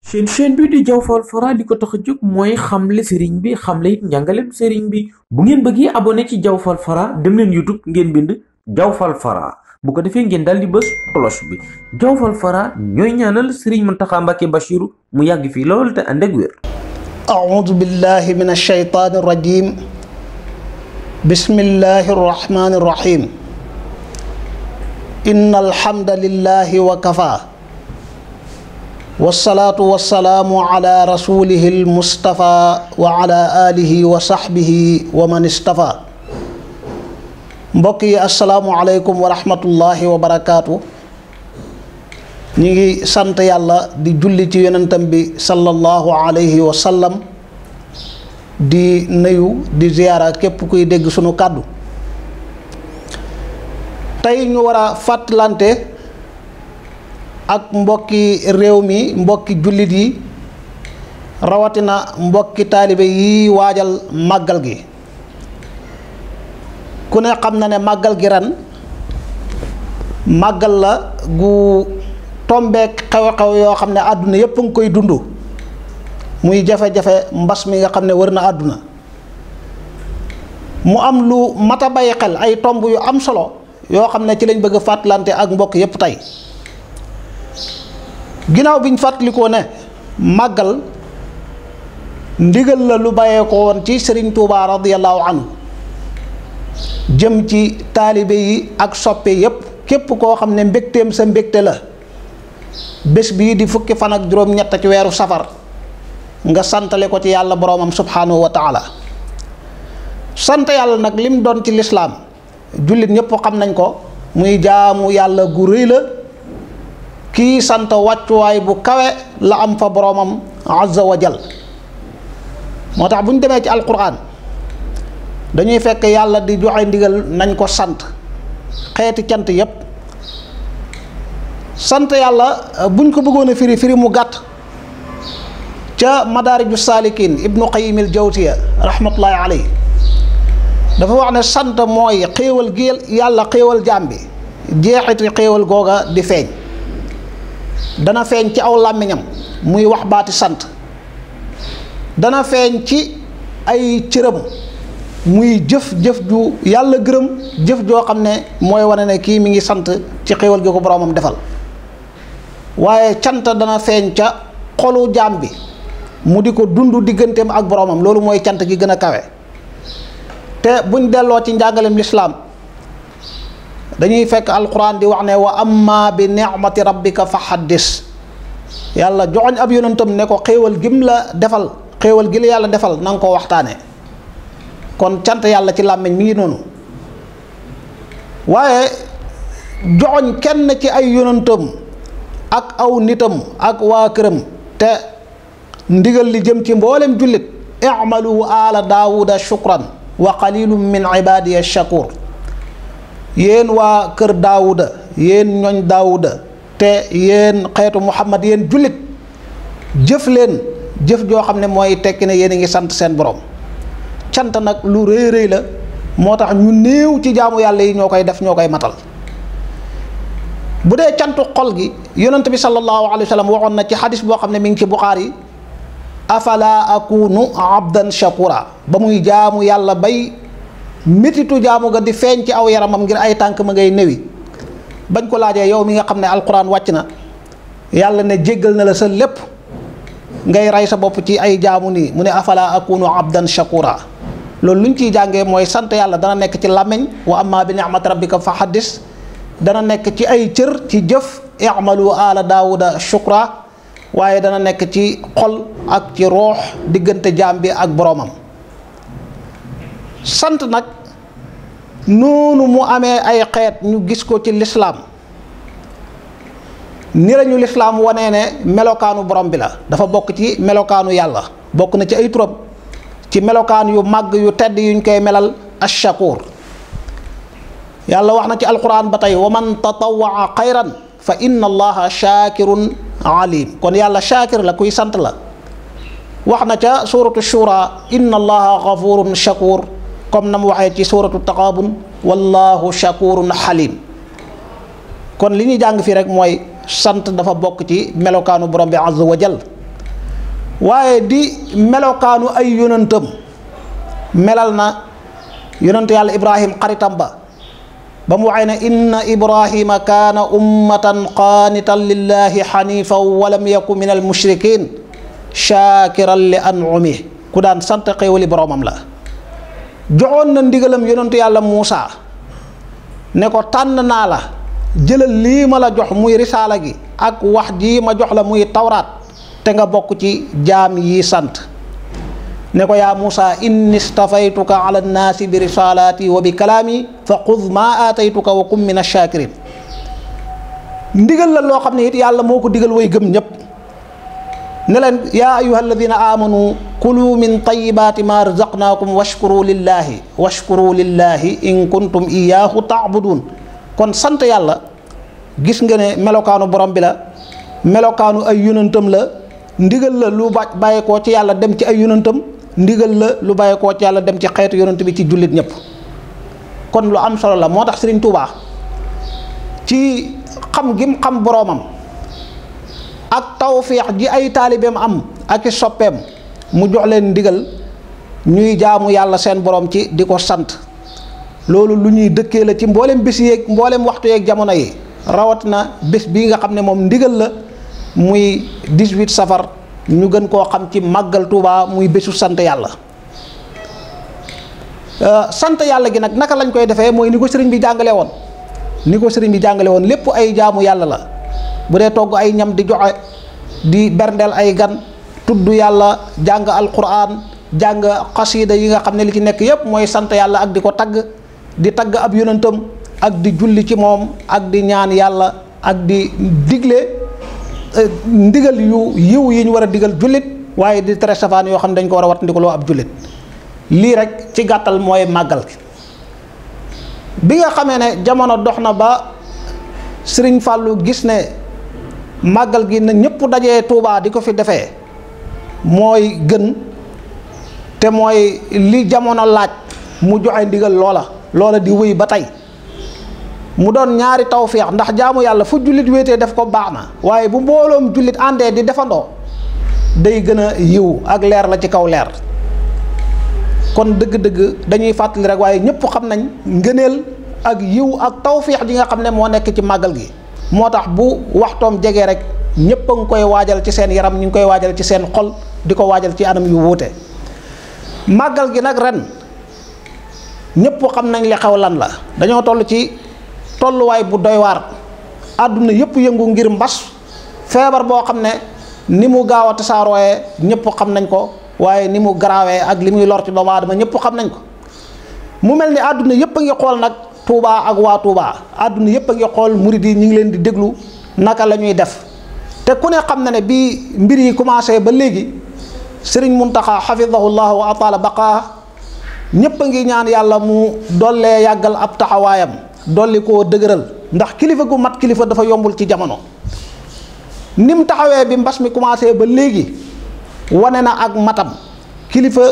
chaîne bi di Diaw Fall Fara li ko tax a jóg mooy xamle sëriñ bi xamle it njàngaleem sëriñ bi bu ngeen bëggee abonné ci Diaw Fall Fara dem leen YouTube ngeen bind Diaw Fall Fara bu ko defee ngeen daal di bës cloche bi Diaw Fall Fara ñooy ñaanal sëriñ Mountakha Mbacké Bassirou mu yàgg fii lool te ànd ak wér. أعوذ بالله من الشيطان الرجيم بسم الله الرحمن الرحيم إن الحمد لله وكفى والصلاة والسلام على رسوله المصطفى وعلى آله وصحبه ومن اصطفى mbokk yi asalaamualeykum wa rahmatullahi wa barakaatu. ñu ngi sant yàlla di julli ci yonentam bi sallallahu alayhi wa sallam di nuyu di ziyaara képp kuy dégg sunu kàddu. tey ñu war a fàttalante ak mbokki réew mi mbokki jullit yi rawatina mbokki taalibe yi waajal màggal gi. ku ne xam na ne màggal gi ren màggal la gu tombeek xew-xew yoo xam ne àdduna yépp a ngi koy dund muy jafe-jafe mbas mi nga xam ne wër na àdduna mu am lu mat a bàyyi xel ay tomb yu am solo yoo xam ne ci lañ bëgg a fàttalante ak mbokk yépp tey ginnaaw biñ fàttalikoo ne màggal ndigal la lu bàyyee ko woon ci Sëriñ Tuubaa radiyallahu anhu jëm ci taalibe yi ak soppe yépp képp koo xam ne mbégteem sa mbégte la bés bii di fukki fan ak juróom-ñett ci weeru safar nga santale ko ci yàlla boroomam subhaanahu wa taala. sant yàlla nag lim doon ci lislaam jullit ñépp xam nañ ko muy jaamu yàlla gu rëy la kii sant wàccuwaay bu kawe la am fa boroomam azza wa jal. moo tax bu ñu demee ci alquran dañuy fekk yàlla di joxe ndigal nañ ko sant xeeti cant yépp sant yàlla buñ ko bëggoon a firi mu gàtt ca madaariju saalikin ibnu qayyim al jawziya rahmatullahi alayhi dafa wax ne sant mooy xéewal gi yàlla xéewal jaam bi jeexiti xéewal googa di feeñ dana feeñ ci aw làmmiñam muy wax baati sant dana feeñ ci ay cëram muy jëf ju yàlla gërëm jëf joo xam ne mooy wane ne kii mi ngi sant ci xéewal gi ko boroomam defal waaye cant dana feeñ ca xolu jaam bi mu di ko dund digganteem ak boroomam loolu mooy cant gi gën a kawe. te buñ delloo ci njàngaleem lislaam dañuy fekk alquran di wax ne wa amma bi ni'mati rabbika fa haddis yàlla joxoñ ab yonentam ne ko xéewal gim la defal xéewal gi la yàlla defal na nga ko waxtaane kon cant yàlla ci làmmiñ mi ngi noonu waaye joxoñ kenn ci ay yonentam ak aw nitam ak waa këram te ndigal li jëm ci mboolem jullit i'malu ala daawuda shukran wa qalilum min ibadiya shakur yéen waa kër daawuda yéen ñooñ daawuda te yéen xeetu muhammad yéen jullit jëf leen jëf joo xam ne mooy tekki ne yéen a ngi sant seen borom. cant nag lu rëy rëy la moo tax ñu néew ci jaamu yàlla yi ñoo koy def ñoo koy matal bu dee cantu xol gi yonent bi sallallahu alayhi wa sallam waxoon na ci xadis boo xam ne mi ngi ci Buxaari afala akunu abdan shakura ba muy jaamu yàlla bay métitu jaamu ga di feeñ ci aw yaramam ngir ay tànk ma ngay néwi bañ ko laajee yow mi nga xam ne alquran wàcc na yàlla ne jéggal na la sa lépp ngay rey sa bopp ci ay jaamu nii mu ne afala akunu abdan shakura loolu lu ñu ciy jàngee mooy sant yàlla dana nekk ci làmmiñ wa amma bi ni'mati rabbika fa haddis dana nekk ci ay cër ci jëf i'malu ala daawuda shukra waaye dana nekk ci xol ak ci roox diggante jaam bi ak boroomam. sant nag noonu mu amee ay xeet ñu gis ko ci lislaam ni lañu lislaam wanee ne melokaanu borom bi la dafa bokk ci melokaanu yàlla bokk na ci ay turam ci melokaan yu màgg yu tedd yuñ koy melal ash-shakur yàlla wax na ci alquran ba tey wa man tatawaa xayran fa inna allaha shakirun alim kon yàlla shakir la kuy sant la wax na ca suratu shura inna allaha gafurun shakur comme na mu waxee ci suratu taqabun wallahu shakurun halim kon li ñuy jàng fii rek mooy sant dafa bokk ci melokaanu borom bi azza wa jal waaye di melokaanu ay yonantam. melal na yonantu yàlla Ibrahim xaritam ba mu waxee ne inna Ibrahima kaana ummatan qaanitan lillahi xanifan walam yaku min al mushrikin shaakiran li an'umihi ku daan sant xéewali boroomam la. joxoon na ndigalam yonantu yàlla Muusa ne ko tànn naa la, jëlal lii ma la jox muy risaala gi ak wax ji ma jox la muy tawraat te nga bokk ci jaam yi sant. ne ko yaa Muusa inni stafaytuka ala nnaasi bi risalaati wa bi kalaami fa xud maa aataytuka wa kum min ash-shakirin. ndigal la loo xam ne it yàlla moo ko digal way gëm ñépp ne leen yaa ayuha alladina amanu kulu min tayibaati ma razaqnaakum washkuru lillahi in kuntum iyaahu taabudun. kon sant yàlla gis nga ne melokaanu borom bi la, melokaanu ay yonantam la. ndigal la lu bàyyeekoo ci yàlla dem ci ay yonantam, ndigal la lu bàyyeekoo ci yàlla dem ci xeetu yonant bi ci jullit ñëpp. kon lu am solo la. moo tax Sëriñ Tuubaa ci xam gim xam boroomam ak tawfiix ji ay taalibeem am ak i soppeem mu jox leen ndigal ñuy jaamu yàlla seen borom ci di ko sant. loolu lu ñuy dëkkee la ci mboolem bés yeeg mboolem waxtu yeeg jamono yi, rawat na bés bii nga xam ne moom ndigal la muy 18 safar ñu gën koo xam ci màggal Tuubaa muy bésu sant yàlla. sant yàlla gi nag naka lañ koy defee mooy ni ko sëriñ bi jàngale woon lépp ay jaamu yàlla la. bu dee togg ay ñam di joxe, di berndeel ay gan, tudd yàlla, jàng alquran, jàng xasiida yi nga xam ne li ci nekk yépp mooy sant yàlla ak di ko tagg, di tagg ab yonantam ak di julli ci moom ak di ñaan yàlla ak di digle ndigal yu yiw yi ñu war a digal jullit, waaye di tere safaan yoo xam ne dañ ko war a wattandikuloo ab jullit. lii rek ci gàttal mooy màggal gi. bi nga xamee ne jamono dox na ba Sëriñ Fàllu gis ne màggal gi na ñëpp dajee Tuubaa di ko fi defee mooy gën te mooy li jamono laaj, mu joxe ndigal loola di wéy ba tey. mu doon ñaari tawféex, ndax jaamu yàlla fu jullit wéetee def ko baax na, waaye bu mbooloom jullit àndee di defandoo day gën a yiw ak leer la ci kaw leer. kon dëgg-dëgg dañuy fàttali rek, waaye ñëpp xam nañ ngëneel ak yiw ak tawféex ji nga xam ne moo nekk ci màggal gi. moo tax bu waxtoom jegee rek ñëpp a ngi koy waajal ci seen yaram, ñu ngi koy waajal ci seen xol, di ko waajal ci anam yu wuute. màggal gi nag ren ñëpp xam nañ li xew lan la. dañoo toll ci tolluwaay bu doy waar. àdduna yëpp yëngu ngir mbas, feebar boo xam ne ni mu gaaw a tasaarooyee ñëpp xam nañ ko, waaye ni mu garaawee ak li muy lor ci doomu aadama ñëpp xam nañ ko. mu mel ni àdduna yëpp a ngi xool nag Tuubaa ak waa Tuubaa. àdduna yëpp a ngi xool murid yi ñu ngi leen di déglu naka la ñuy def. te ku ne xam na ne bi mbir yi commencé ba léegi Sëriñ Muntaxa xafidahullahu wa ataala baqaa ñëpp a ngi ñaan yàlla mu dollee yàggal ab taxawaayam, dolli koo dëgëral, ndax kilifa gu mat kilifa dafa yombul ci jamono. ni mu taxawee bi mbas mi commencé ba léegi wane na ak matam. kilifa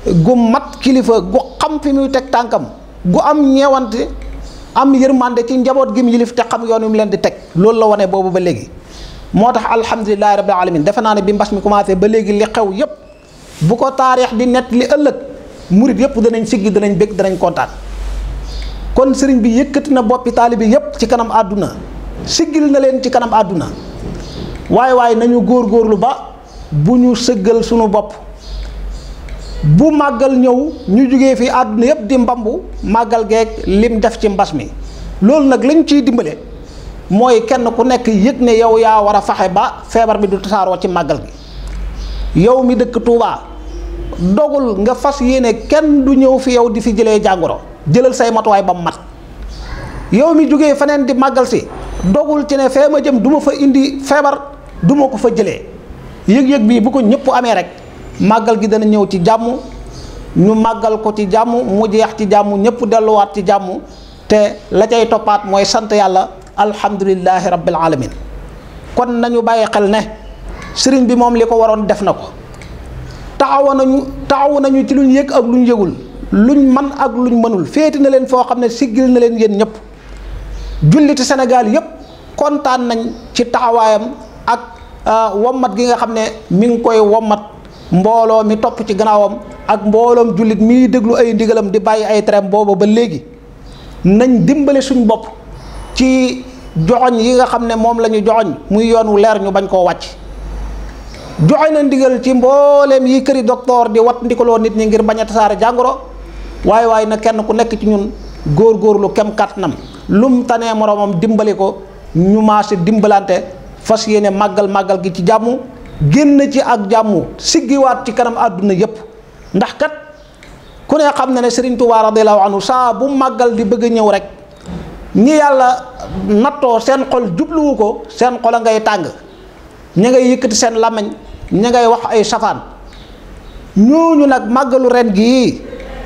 gu mat kilifa gu xam fi muy teg tànkam, gu am ñeewante, am yërmande ci njaboot gi mu yilif te xam yoon wi mu leen di teg. loolu la wane boobu ba léegi. moo tax alhamdulilahi rabbil alamin defe naa ne bi mbas mi commencé ba léegi li xew yépp bu ko taarix di nett li ëllëg, murit yépp danañ siggi, danañ bég, danañ kontaan. kon sëriñ bi yëkkati na boppi taalibi yépp ci kanam àdduna, siggil na leen ci kanam àdduna. waaye nañu góorgóorlu ba bu ñu sëggal sunu bopp. bu màggal ñëw ñu jugee fi àdduna yépp di mbambu màggal geeg lim def ci mbas mi. loolu nag lañ ciy dimbale mooy kenn ku nekk yëg ne yow yaa war a faxe ba feebar bi du tasaaroo ci màggal gi. yow mi dëkk Tuubaa dogul nga fas yéene kenn du ñëw fi yow di fi jëlee jàngoro, jëlal say matuwaay ba mu mat. yow mi jógee feneen di màggal si dogul ci ne fee ma jëm du ma fa indi feebar, du ma ko fa jëlee. yëg-yëg bii bu ko ñëpp amee rek màggal gi dana ñëw ci jàmm, ñu màggal ko ci jàmm, mu jeex ci jàmm, ñëpp delluwaat ci jàmm, te la cay toppaat mooy sant yàlla alhamdulillahi rabbil alamin. kon nañu bàyyi xel ne sëriñ bi moom li ko waroon def na ko. taxawu nañu ci luñ yëg ak luñ yëgul, luñ man ak luñ mënul, féeti na leen foo xam ne siggil na leen yéen ñëpp. julliti Sénégal yëpp kontaan nañ ci taxawaayam ak wommat gi nga xam ne mi ngi koy wommat mbooloo mi topp ci gannaawam ak mbooloom jullit miy déglu ay ndigalam di bàyyi ay tereem booba ba léegi nañ dimbale suñ bopp ci joxoñ yi nga xam ne moom la ñu joxoñ muy yoon wu leer ñu bañ koo wàcc. joxe na ndigal ci mbooleem yi këri docteur di wat ndikaloo nit ñi ngir bañ a tasaare jàngoro waaye na kenn ku nekk ci ñun góorgóorlu kem kàttanam lum tanee moroomam dimbali ko ñu maase dimbalante fas yéene màggal gi ci jàmm génn ci ak jàmm siggiwaat ci kanam àdduna yépp ndax kat ku ne xam na ne Serigne Touba radiyallahu anhu saa bu màggal di bëgg a ñëw rek ñi yàlla nattoo seen xol jubluwu ko seen xol a ngay tàng ña ngay yëkkati seen làmmiñ ña ngay wax ay safaan ñooñu nag màggalu ren gii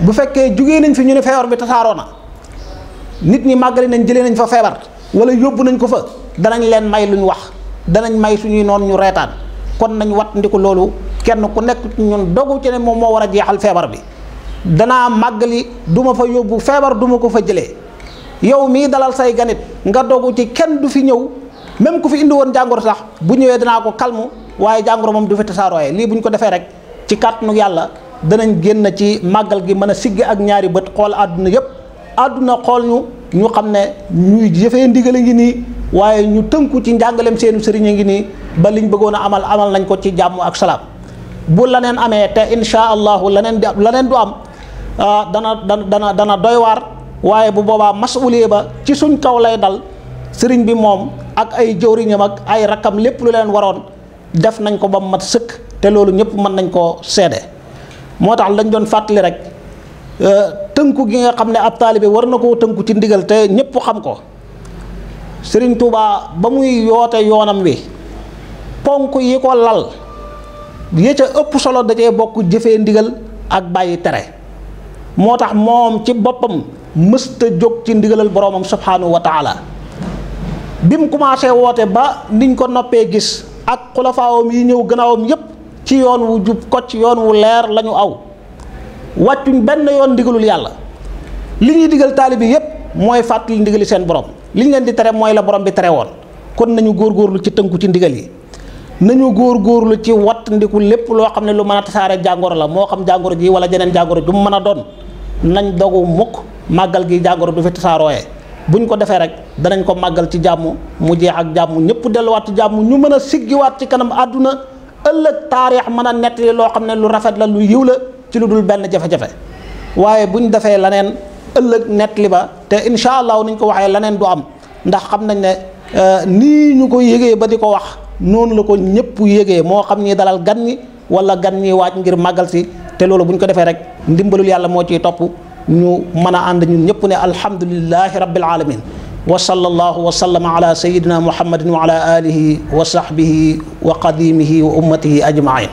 bu fekkee jugee nañ fi ñu ne feebar bi tasaaroo na nit ñi màggali nañ jëlee nañ fa feebar wala yóbbu nañ ko fa danañ leen may luñ wax danañ may suñuy noon ñu reetaan kon nañ wat ndiku loolu kenn ku nekk ci ñun dogu ci ne moom moo war a jeexal feebar bi danaa màggali du ma fa yóbbu feebar du ma ko fa jëlee yow mii dalal say ganit nga dogu ci kenn du fi ñëw même ku fi indi woon jàngoro sax bu ñëwee danaa ko kalmu waaye jàngoro moom du fi tasaarooyee lii bu ñu ko defee rek ci kàttanu yàlla danañ génn ci màggal gi mën a siggi ak ñaari bët xool àdduna yépp àdduna xool ñu xam ne ñuy jëfee ndigal a ngi nii waaye ñu tënku ci njàngaleem seenu sëriñ a ngi nii ba liñ bëggoon a amal nañ ko ci jàmm ak salaam bu laneen amee te insha allahu laneen du am dana doy waar waaye bu boobaa masuuliye ba ci suñ kaw lay dal sëriñ bi moom ak ay jëwriñam ak ay rakkam lépp lu leen waroon def nañ ko ba mat sëkk te loolu ñëpp mën nañ koo seede moo tax lañ doon fàttali rek tënku gi nga xam ne ab taalibe war na koo tënku ci ndigal te ñëpp xam ko Sëriñ Tuubaa ba muy yoote yoonam wi ponk yi ko lal yi ca ëpp solo da cee bokk jëfee ndigal ak bàyyi tere moo tax moom ci boppam mësta jóg ci ndigalal boroomam subhaanahu wa taala bi mu commencé woote ba niñ ko noppee gis ak xulafaawam yi ñëw gannaawam yépp ci yoon wu jub kocc yoon wu leer lañu aw wàccuñ benn yoon ndigalul yàlla li ñuy digal taalibe yépp mooy fàttali ndigali seen borom li ñu leen di tere mooy la borom bi tere woon kon nañu góorgóorlu ci tënku ci ndigal yi nañu góorgóorlu ci wattandiku lépp loo xam ne lu mën a tasaare jàngoro la moo xam jàngoro ji wala jeneen jàngoro ju mu mën a doon nañ dogu mukk màggal gi jàngoro du fi tasaarooyee buñ ko defee rek danañ ko màggal ci jàmm mu jeex ak jàmm ñëpp delluwaat ci jàmm ñu mën a siggiwaat ci kanam àdduna ëllëg taarix mën a nettali loo xam ne lu rafet la lu yiw la ci lu dul benn jafe-jafe waaye buñ defee laneen ëllëg nettali ba te incha allah niñ ko waxee laneen du am ndax xam nañ ne nii ñu ko yégee ba di ko wax noonu la ko ñëpp yégee moo xam ñi dalal gan ñi wala gan ñi waaj ngir màggal si te loolu bu ñu ko defee rek ndimbalul yàlla moo ciy topp ñu mën a ànd ñun ñëpp ne alhamdulillahi rabbil alamin wa sallallahu wa sallama ala sayyidina muhammadin wa ala alihi wa sahbihi wa qadimihi wa ummatihi ajmain